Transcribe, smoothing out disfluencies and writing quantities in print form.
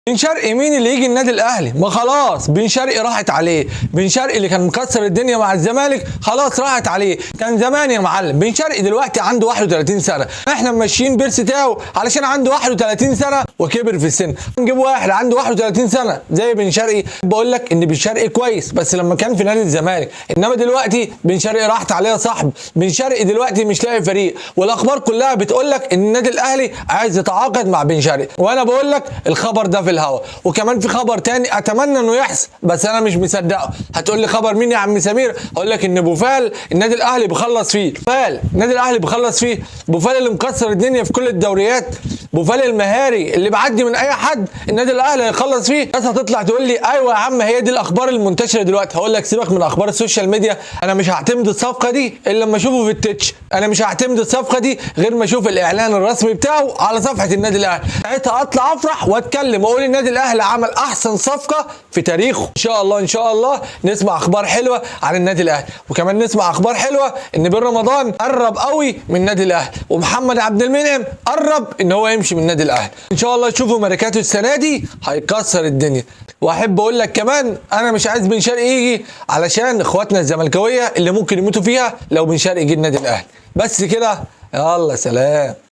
بن شرقي مين اللي يجي النادي الاهلي؟ ما خلاص بن شرقي راحت عليه. بن شرقي اللي كان مكسر الدنيا مع الزمالك خلاص راحت عليه. كان زمان يا معلم. بن شرقي دلوقتي عنده 31 سنة، احنا ماشيين بيرسي تاو علشان عنده 31 سنة وكبر في السن. نجيب واحد عنده 31 سنة زي بن شرقي. بقول لك ان بن شرقي كويس بس لما كان في نادي الزمالك، انما دلوقتي بن شرقي راحت عليه يا صاحبي. بن شرقي دلوقتي مش لاقي فريق، والاخبار كلها بتقول لك ان النادي الاهلي عايز يتعاقد مع بن شرقي، وانا بقول لك الخبر ده في الهوا. وكمان في خبر تاني اتمنى انه يحصل بس انا مش مصدقه. هتقول لي خبر مين يا عم سمير؟ هقول لك ان بوفال النادي الاهلي بيخلص فيه. بوفال النادي الاهلي بيخلص فيه. بوفال اللي مكسر الدنيا في كل الدوريات، بوفال المهاري اللي بعدي من اي حد، النادي الاهلي هيخلص فيه. الناس هتطلع تقول لي ايوه يا عم هي دي الاخبار المنتشرة دلوقتي. هقول لك سيبك من اخبار ال social media، انا مش هعتمد الصفقة دي الا لما اشوفه في التتش. انا مش هعتمد الصفقة دي غير ما اشوف الاعلان الرسمي بتاعه على صفحة النادي الاهلي. ساعتها اطلع افرح واتكلم واقول النادي الاهلي عمل احسن صفقة في تاريخه. ان شاء الله ان شاء الله نسمع اخبار حلوة عن النادي الاهلي، وكمان نسمع اخبار حلوة ان بن رمضان قرب قوي من النادي الاهلي، ومحمد عبد المنعم قرب ان هو يمشي من النادي الاهلي. ان شاء الله تشوفوا ميركاتو السنة دي هيكسر الدنيا. واحب اقول لك كمان انا مش عايز بن شرقي يجي علشان اخواتنا الزملكاويه اللي ممكن يموتوا فيها لو بن شرقي جه النادي الاهلي. بس كده، يلا سلام.